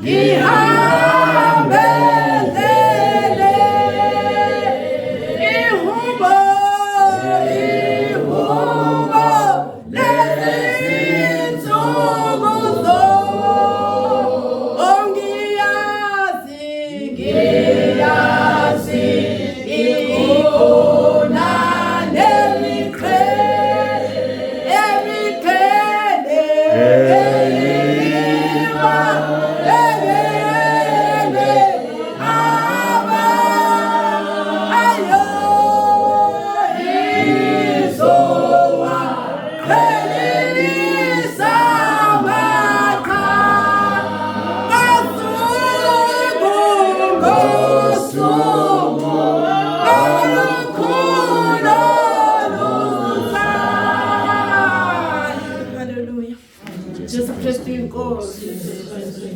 Ngihambe ndlele ihubo ihubo lezinsuku zongiyazi ngiyazi ikhona nemiqhele emiqhele eyiwa engene aba ayo izowa qhelisa amaqha ngosuku ngosuku olukhulu Hallelujah. Jesu Kristu inkosi.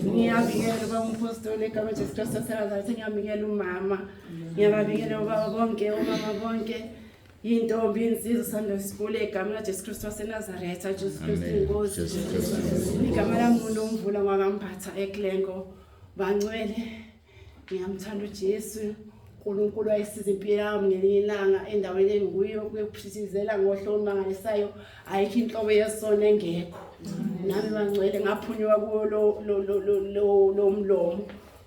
Ngiyabikela baba umpostoli egameni Jesu Kristu waseNazaretha ngiyabikela umama. Ngiyababikela ubaba bonke omama bonke. Intombi insizwa Sunday school egameni laJesu Kristu waseNazaretha Jesu Kristu inkosi. Igama lami uNomvula ngwakambatha eKlengo. Bangcwele ngiyamthanda uJesu uNkulunkulu wayesiza impilo yami ngelinye ilanga endaweni engikuyo kuyokuphithizela ngohlobo olumangalisayo ayikho inhlobo yesono engekho nami bangcwele ngaphunyuka kuwo lo mlomo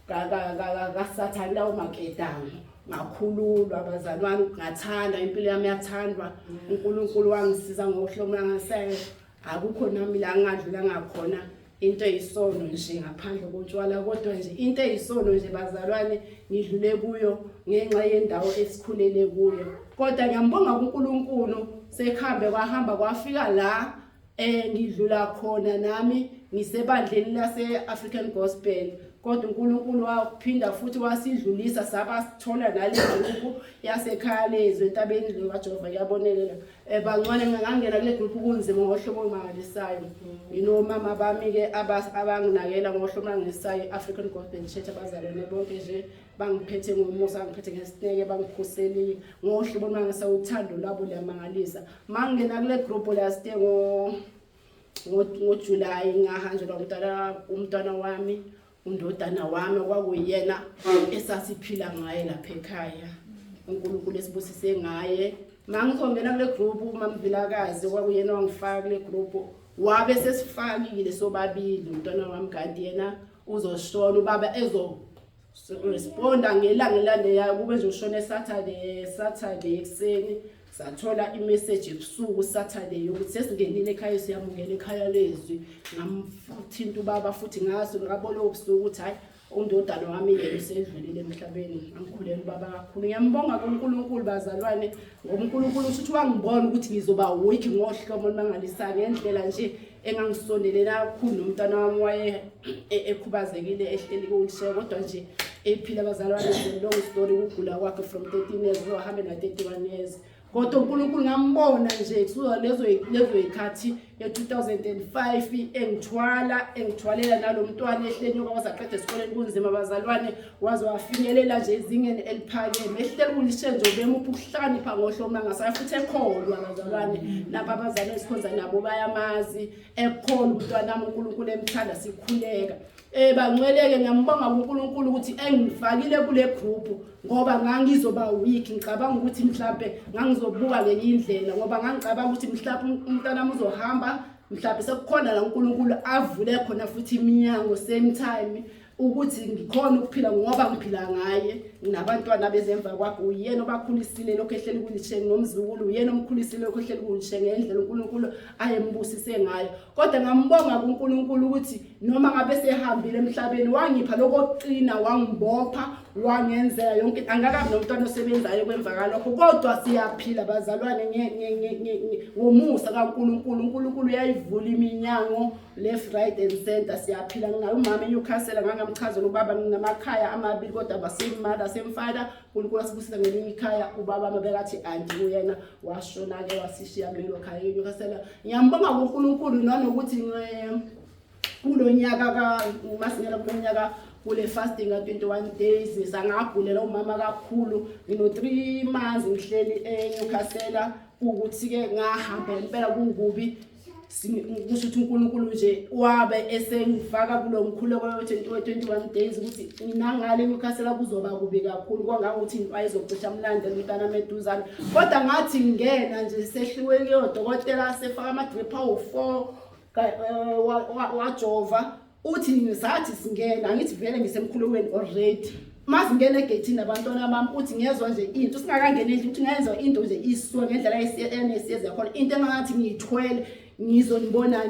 kaSathane lawo maketango ngakhululwa abazalwane ngathanda impilo yami yathandwa uNkulunkulu wangisiza ngohlobo olumangalisayo akukho nami la ngadlula ngakhona into eyisono nje ngaphandle kotshwala kodwa nje into eyisono nje bazalwane ngidlule kuyo ngenxa yendawo esikhulele kuyo kodwa ngiyambonga kuNkulunkulu sekhambe kwahamba kwafika la eh ngidlula khona nami ngisebandleni lase African Gospel kodwa uNkulunkulu waphinda futhi wasidlulisa saba sithola nale group yasekhaya lezwe entabeni kaJehova kuyabonelela Eh bangcwele ngangena kule group kunzima ngohlobo olumangalisayo. Nginomama bami ke abanginakela ngohlobo olumangalisayo African Gospel Church abazalwane bonke nje bangiphethe ngomusa bangiphethe ngesineke bangikhuselile ngohlobo olumangalisayo uthando lwabo luyamangalisa. Mangingena kule group last year ngo ngoJuly ngahanjelwa umntwana umntwana wami undodana wami okwakuyena esasiphila ngaye lapha ekhaya uNkulunkulu esibusise ngaye mangizongena kule group uMamvilakazi okwakuyena wangifaka kule group wabe sesifakile sobabili umntwana wami kanti yena uzoshona ubaba ezo responda ngelanga elandelayo kube nje ushone Saturday Saturday ekuseni sathola imessage ebusuku Saturday yokuthi sesingenile ekhaya siyamukela ekhaya lezwi ngamthinta ubaba futhi ngaso ngabona obusuku ukuthi hayi undodana wami yena usedlulile emhlabeni angikhulela ubaba kakhulu ngiyambonga kuNkulunkulu bazalwane ngoba uNkulunkulu ushuthi wangibona ukuthi ngizoba weak ngohlobo olumangalisayo ngendlela nje engangisondelela kakhulu nomntwana wami waye e, ekhubazekile ehleli ku-wheelchair kodwa nje ephila abazalwane long story ukugula kwakhe from 13 years uzohambe na-31 years kodwa uNkulunkulu ngambona nje kusuka lezo lezo yikhathi ye-2005 engithwala engithwalela nalo mntwana ehleli nyoka wazaqeda esikoleni kunzima bazalwane waze wafinyelela nje ezingeni eliphakeme ehleli kulishe nje ubemupha ukuhlakanipha ngohlobo mangasayo futhi ekholwa bazalwane nabo abazali esikhonza nabo bayamazi ekholwa umntwana wami uNkulunkulu emthanda sikhuleka eh bangcweleke ngiyambonga uNkulunkulu ukuthi engifakile kule group ngoba ngangizoba weak ngicabanga ukuthi mhlambe ngangizobuka ngenye indlela ngoba ngangicabanga ukuthi mhlambe umntwana wami uzohamba mhlambe sekukhona la uNkulunkulu avule khona futhi iminyango same time ukuthi ngikhona ukuphila ngoba ngiphila ngaye nginabantwana bezemva kwakhe uyena obakhulisile lokho ehleli kulishe nomzukulu uyena omkhulisile lokho ehleli kulishe ngendlela uNkulunkulu ayembusise ngayo kodwa ngambonga kuNkulunkulu ukuthi noma ngabe sehambile emhlabeni wangipha lokho okuqina wangibopha wangenzela yonke angakabi nomntwana osebenzayo kwemva kalokho kodwa siyaphila bazalwane ngomusa kaNkulunkulu uNkulunkulu uyayivula iminyango left right and center siyaphila nginayo umama eNewcastle ngangamchazela ubaba nginamakhaya amabili kodwa ba same mother same father uNkulunkulu asibusise ngelinye ikhaya ubaba mabekathi anti kuyena washona ke wasishiya kulelo khaya eNewcastle ngiyambonga kuNkulunkulu nanokuthi kulo nyaka ka masingena kulo nyaka kule fasting ka 21 days sangagulela umama kakhulu ngino 3 months ngihleli eNewcastle ukuthi ke ngahamba impela kungubi Kusho ukuthi uNkulunkulu nje wabe esengifaka kulo mkhuleko we-21 days ukuthi nangale eNewcastle kuzoba kubi kakhulu kwangangokuthi wayezocisha amlandela umntana meduzane. Kodwa ngathi ngingena nje sehliwe kuyodokotela sefaka ama-drip awu-4 wajova. Uthi ngisathi singena, angithi vele ngisemkhulekweni already. Masingena egeyithini nabantwana bami, uthi ngezwa nje into singakangeni endlini, uthi ngezwa into nje isuka ngendlela enesiyezi yakhona, into engathi ngiyithwele ngizonibona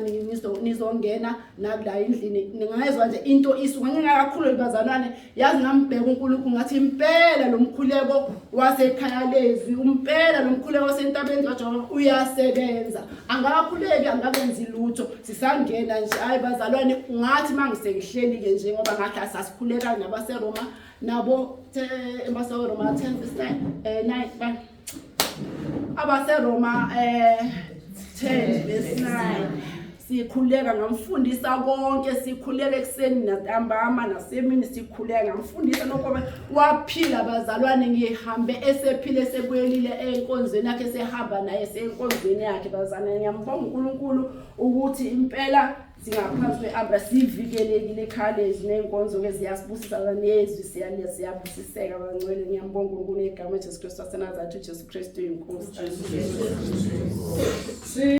nizongena nakula endlini. Ngingezwa nje into isuka ngingakakhuleki bazalwane, yazi ngambheka uNkulunkulu ngathi impela lo mkhuleko wasekhaya lezwi, umpela lo mkhuleko wasentabeni kaJehova uyasebenza. Angakakhuleki, angakenzi lutho, sisangena nje. Hayi bazalwane, ngathi mangisengihleli ke nje ngoba ngathi asasikhuleka nabaseRoma nabo abaseRoma 10 verse 9 9 bye abaseRoma 10 verse 9 sikhuleka. Ngamfundisa konke, sikhuleka ekuseni nantambama nasemini sikhuleka. Ngamfundisa lokho, waphila bazalwane. Ngihambe esephile, esebuyelile enkonzweni yakhe, esehamba naye esenkonzweni yakhe bazalwane. Ngiyambonga uNkulunkulu ukuthi impela singaphansi kwe-umbrella, sivikelekile ekhaya lezwi, ney'nkonzo-ke ziyasibusisa, nezwi siyabusiseka bangcwele. Ngiyambonga uNkulunkulu ngegama Jesu Kristu waseNazaretha. UJesu Kristu uyinkosi.